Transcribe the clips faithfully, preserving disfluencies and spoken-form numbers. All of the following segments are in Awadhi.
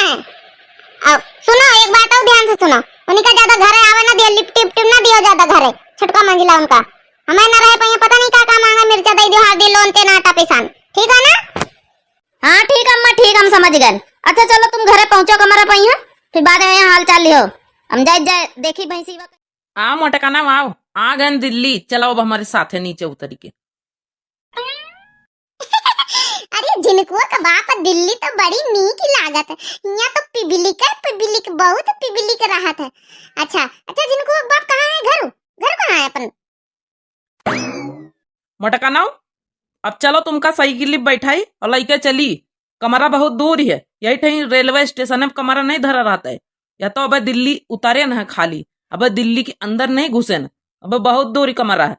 अब सुनो, एक बात और ध्यान से सुनो, उनका ज्यादा घरे आवे ना दियो, लिफ्ट टिप टिप ना दियो ज्यादा घरे, छोटका मंझिला उनका। हमें ना रहे पइया, पता नहीं का का मांगा, मिर्चा दे दियो, हल्दी, लोन, तेल, आटा, पिसान, ठीक है ना? हाँ ठीक अम्मा, ठीक, हम समझ गए। अच्छा चलो तुम घरे पहुँचो कमरा पइया, फिर बाद में यहाँ हाल चाल लियो। हम जाए जाए देखी भैंसी। आ मोटकनऊ, आ गए दिल्ली, चलो अब हमारे साथे नीचे उतरी के। अरे झिनकुआ का बाप, दिल्ली तो बड़ी नीक लागत है, यहाँ तो पब्लिक है, पब्लिक, बहुत पब्लिक रहत है। अच्छा अच्छा, झिनकुआ का बाप कहाँ है, घर, घर कहाँ है अपन? मोटकनऊ, अब चलो तुमका साइकिल पे बैठाई और लइके चली। कमरा बहुत दूर है, यही ठहीं रेलवे स्टेशन में कमरा नहीं धरा रहत है। या तो अबे दिल्ली उतरे न है खाली, अबे दिल्ली के अंदर नहीं घुसे न, अबे बहुत दूर ही कमरा है।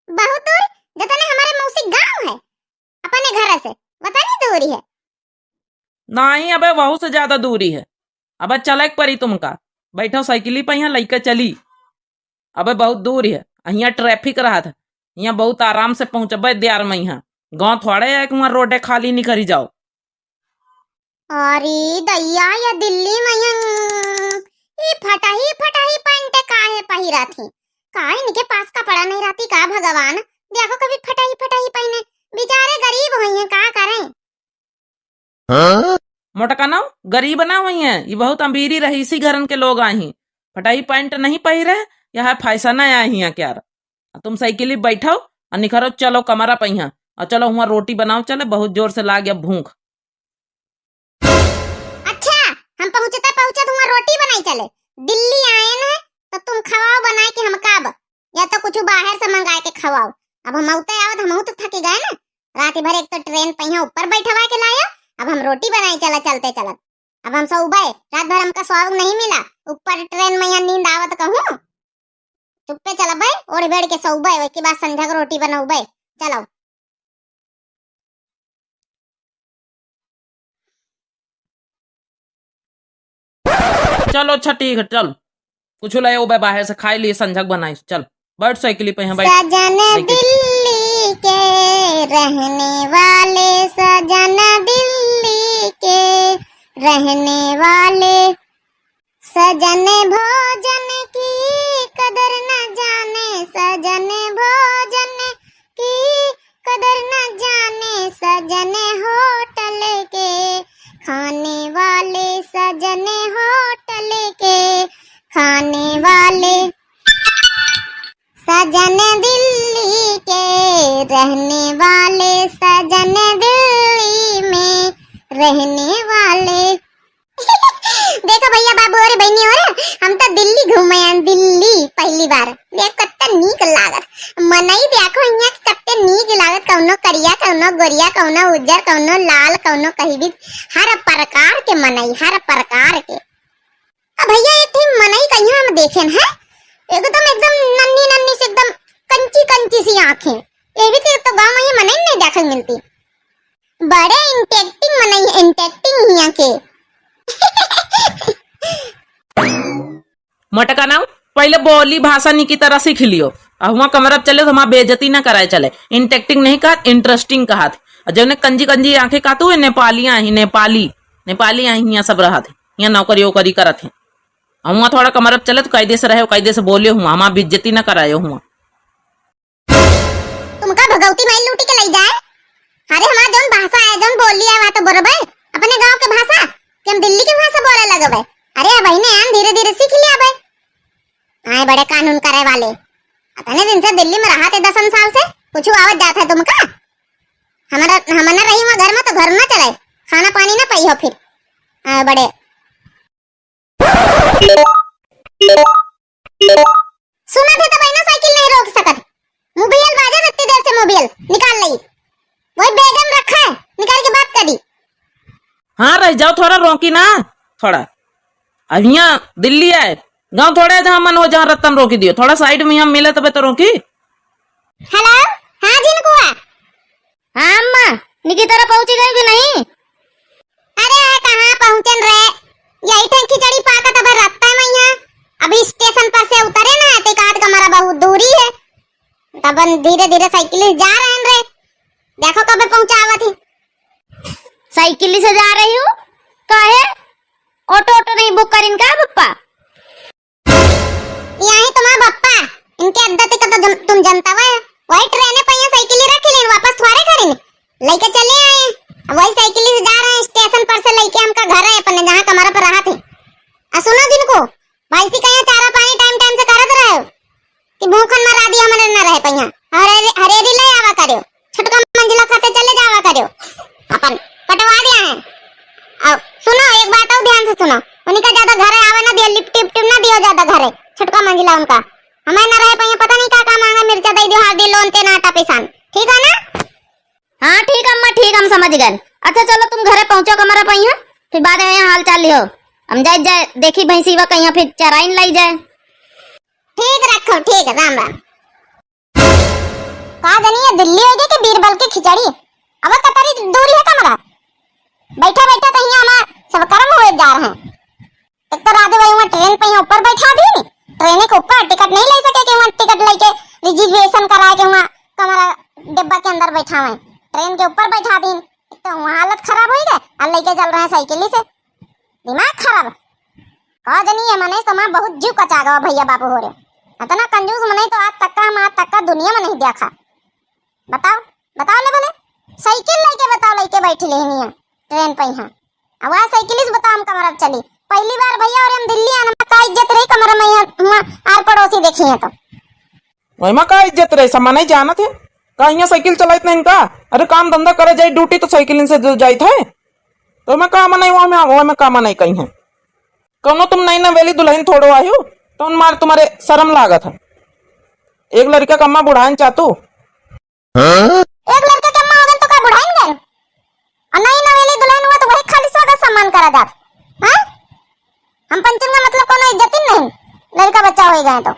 बहुत दूर? जतने हमारे मौसी गाँव है, अपने घर से, वतनी दूर है। नहीं, अबे वहू से ज्यादा दूरी है। अबे चले के परी तुमका। बैठो साइकिली पे, यहाँ लइके चली। अबे बहुत दूर है, यहाँ ट्रैफिक रहत है, यहाँ बहुत आराम से पहुँचबे द्यार में। यहाँ गाँव थोड़े है कि वहाँ रोडे खाली निकरी जाओ। अरे दैया, या दिल्ली में यहाँ ई फटही फटही पैंट काहे पहिरत ही? का इनके पास कपड़ा नहीं रहती का भगवान? देखो कभी फटही फटही पहने, बेचारे गरीब होई हैं, का करें? हाँ? मोटकनऊ, गरीब ना होई हैं, ये बहुत अमीरी रईसी घरन के लोग आई हैं। फटही पैंट नहीं पहिरे, यह फैशन है आई हैं क्या? तुम साइकिल पे बैठो और निखरो, चलो कमरा पइहाँ और चलो हुआं रोटी बनाओ, चले बहुत जोर से लाग गया भूख। अच्छा, हम पहुँचते पहुँचत हुआं रोटी बनाई चले। दिल्ली आए न तो तुम खवाओ बनाए के हमका अब, या तो कुछ बाहर से मंगाए के खवाओ। अब हम औते आवत, हमहू तो थक गए न। रात भर एक तो ट्रेन पहिया ऊपर बैठवा के लाया, अब हम रोटी बनाई चला चलते चलत। अब हम सोबे, रात भर हमका सोवक नहीं मिला, ऊपर ट्रेन में यहाँ नींद आवत कहूँ। चुप्पे चलबे, ओढ़ बेड़ के सोबे, ओके बाद संझा के रोटी बनौबे। चलो। चलो अच्छा ठीक है, चल कुछ ले ओबे बाहर से खाई लिए, संझक बनाई। चल बैठ साइकिल पे, यहाँ बैठ। सजन दिल्ली के रहने वाले, सजन दिल्ली के रहने वाले। सजन भोजन की कदर न जाने, सजन भोजन की कदर न जाने, सजन होटल के खाने वाले, सजन होटल के खाने वाले। सजन दिल्ली के रहने वाले, सजन दिल्ली में रहने वाले। देखो भैया, बाबू और बहनी हो रे, हम तो दिल्ली घूमे आए, दिल्ली पहली बार। देख कत्ते नीक लागत, मनई देखो यहाँ के कत्ते नीक लागत, कौनो करिया, कौनो गोरिया, कौनो उज्जर, कौनो लाल, कौनो कहीं भी, हर प्रकार के मनई, हर प्रकार के। अब भैया एक ठे मनई कहिया हम देखेन है, एकदम, एकदम नन्ही नन्ही से, एकदम कंची कंची सी आँखें। ये भी तो, तो गाँव में ये मनई नहीं देखे मिलती। बड़े इंटेक्टिंग मनई, इंटेक्टिंग हिया के। मोटकनऊ, पहले बोली भाषा निकी तरह सीख लियो। आ हुआं कमरा चले तो हमार बेइज्जती ना कराए चले। इंटेक्टिंग नहीं कहत, इंटरेस्टिंग कहत। और जौने कंजी कंजी आँखें कहत हुए, नेपालियाँ ही, नेपाली, नेपाली आई हियाँ सब रहत है, हियाँ नौकरी वोकरी करत है। आ हुआं थोड़ा कमरा चले तो कायदे से रहे, कायदे से बोले हुआं, हमार बेइज्जती ना कराए हुआं। तुमका भगवती माई लूटी के लई जाए। अरे हमार जौन भाषा है, जौन बोली है, वह तो बोलबे, अपने गाँव के भाषा, कि हम दिल्ली के भाषा बोले लगबे। अरे अब ने आन धीरे धीरे सीख लिया बे। आए बड़े कानून करे वाले। अतने दिन से दिल्ली में रहा थे दसन साल से, कुछ आवत जात है तुमका? हमारा, हम ना रही वहाँ घर में तो घर ना चले, खाना पानी ना पाई हो फिर। आए बड़े। सुनत है तो बहिना साइकिल नहीं रोक सकत। मोबाइल बाजे इतनी देर से मोबाइल निकाल लई। वही बैग में रखा है, निकाल के बात करी। हाँ रह जाओ, थोड़ा रोकी ना, थोड़ा। अब यहाँ दिल्ली आए, गाँव थोड़े जहाँ मन हो जहाँ रतन रोकी दियो, थोड़ा साइड में यहाँ मिले तबे तो रोकी। हेलो, हाँ झिनकुआ। हाँ अम्मा, निकी तरह पहुँची गई कि नहीं? अरे कहाँ पहुँचन रे, यही ठन खिचड़ी पाकत अबे रस्ता में यहाँ। अभी स्टेशन पर से उतरे ना, ते कहत का हमारा बहुत दूरी है, तब धीरे धीरे साइकिल से जा रहे हैं रे। देखो कबे पहुँचावत ही। साइकिल से जा रही हूँ, काहे? ऑटो, ऑटो नहीं बुक करिन का बप्पा? यही तुम्हार बप्पा, इनके अद्दत का तो जन-, तुम जनता हुआ है। वही ट्रेने पहिया साइकिल ही रख लेन, वापस थोड़े करिन, लइके चले आए। अब वही साइकिल से जा रहे हैं स्टेशन पर से लइके हमका घर है अपने, जहाँ कमरा पर रहत है। आ सुनो जिनको, भैंसी कहीं चारा पानी टाइम टाइम से करत रहे कि भूखन मरा दिया, हमरे न रहे पहिया। हरेरी, हरेरी ले आवा करियो, छोटका मंझला खाते चले जावा करियो, अपन कटवा दिया है। अब सुनो, एक बात और ध्यान से सुनो, उनका ज्यादा घरे आवे ना दियो, लिपटी उप्टी ना दियो ज्यादा घरे, छोटका मंझला उनका। हमें न रहे पहिया, पता नहीं का का मांगे, मिर्चा दे दियो, हल्दी, लोन, तेल, आटा, पिसान, ठीक है ना? हाँ ठीक अम्मा, ठीक, हम समझ गए। अच्छा चलो तुम घरे पहुँचो कमरा पहिया, फिर बाद में यहाँ हाल चाल लियो। हम जाए जाए देखी भैंसी वा कहीं फिर चराइन लाई जाए। ठीक रखो, ठीक है, राम राम। का जनी ये दिल्ली होइगे कि बीरबल की खिचड़ी? अब कतरी दूरी है कमरा, बैठा बैठा तो यहाँ हमार सब कर्म हुए जा रहे हैं। एक तो राधे भाई वहाँ ट्रेन पे यहाँ ऊपर बैठा दी, ट्रेन के ऊपर टिकट नहीं ले सके कि वहाँ टिकट लेके रिजर्वेशन करा के वहाँ कमरा डिब्बा के अंदर बैठावे, ट्रेन के ऊपर बैठा दी। एक तो वहाँ हालत खराब होइगे और लेके चल रहे हैं साइकिल से, दिमाग खराब। कह जनी ये मने तो माँ बहुत जीव कचा गवा भैया बाबू हो रे, इतना कंजूस मने तो आज तक का, हम आज तक का दुनिया में नहीं देखा। बताओ, बताओ ले बोले, साइकिल लेके बताओ, लेके बैठी लेनी है ट्रेन पे यहाँ। अब वह साइकिल से बताओ हम कमरा चली। पहली बार भैया और हम दिल्ली आना, का इज्जत रही कमरा में यहाँ, वहाँ आर पड़ोसी देखी है तो। वही में का इज्जत रही, सब मने जानत है। का यहाँ साइकिल चलाइत नहीं का? अरे काम धंधा करे जाई ड्यूटी तो साइकिल से जो जाइत है। तो मैं का मनाई वहाँ में, वहाँ में का मनाई कहीं है। कौनो तुम नई नवेली दुल्हन थोड़ो आयो, तो उन मार तुम्हारे शर्म लागत है। एक लड़का कम्मा बुढ़ान चातू। एक लड़का के अम्मा हो गन तो का बुढ़ाइन गन? और नई नवेली दुल्हन हुआ तो वही खाली स्वागत सम्मान करा जात। हाँ? हम पंचन का मतलब कोनो इज्जत ही नहीं, लड़का बच्चा हो गए तो।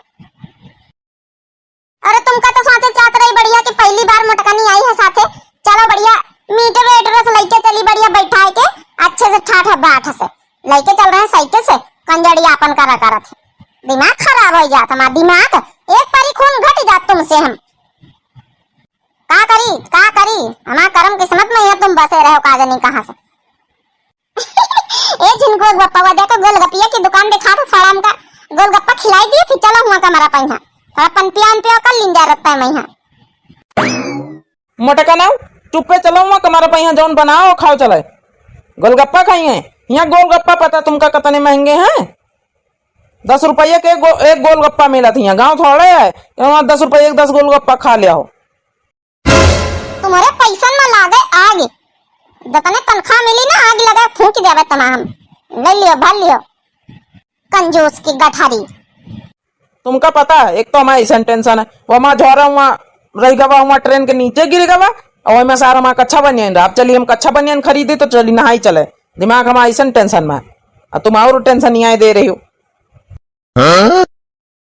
अरे तुमका तो सोचे चाहत रही बढ़िया कि पहली बार मोटकनी आई है साथे, चलो बढ़िया मीटर वेटर से लेके चली, बढ़िया बैठाए के अच्छे से ठाठ बाट से लेके चल रहे हैं साइकिल से, कंजड़ी आपन करा करत है। दिमाग खराब हो जात हमार, दिमाग एक पारी खून घट जात तुमसे हम। का करी, का करी, हमार करम किस्मत में है तुम बसे रहो, का जानी कहाँ से। ए झिनको एक बप्पा, वो देखो गोलगप्पिया की दुकान दिखा दो, थोड़ा हमका गोलगप्पा खिलाई दिए, फिर चलो हुआ कमरा पे यहाँ, थोड़ा पनपिया उनपिया कर लीन जा रत्ता है मैं यहाँ। मोटका ना, चुप्पे चलो हुआ कमरा पे यहाँ, जौन बनाओ खाओ चले। गोलगप्पा खाई हैं, यहाँ गोलगप्पा पता तुमका कितने महंगे हैं? दस रुपये के एक गो-, एक गोलगप्पा मिलत हियाँ। गाँव थोड़े है कि वहाँ दस रुपये एक दस गोलगप्पा खा लिया हो। तुम्हरे पैसन में लागे आग, जतने तनख्वाह मिली ना, आग लगा फूंक देवे तमाम। ले लियो, भर लियो, कंजूस की गठारी। तुमका पता है, एक तो हमारा ऐसा टेंशन है, वो हमारा झोरा हुआ रह गवा, हुआ ट्रेन के नीचे गिर गवा, और वही में सारा हमारा कच्छा बनियान रहा। अब चलिए हम कच्छा बनियान खरीदे तो चली नहाई चले, दिमाग हमारा ऐसा टेंशन में है, और तुम और टेंशन यहाँ दे रही हो।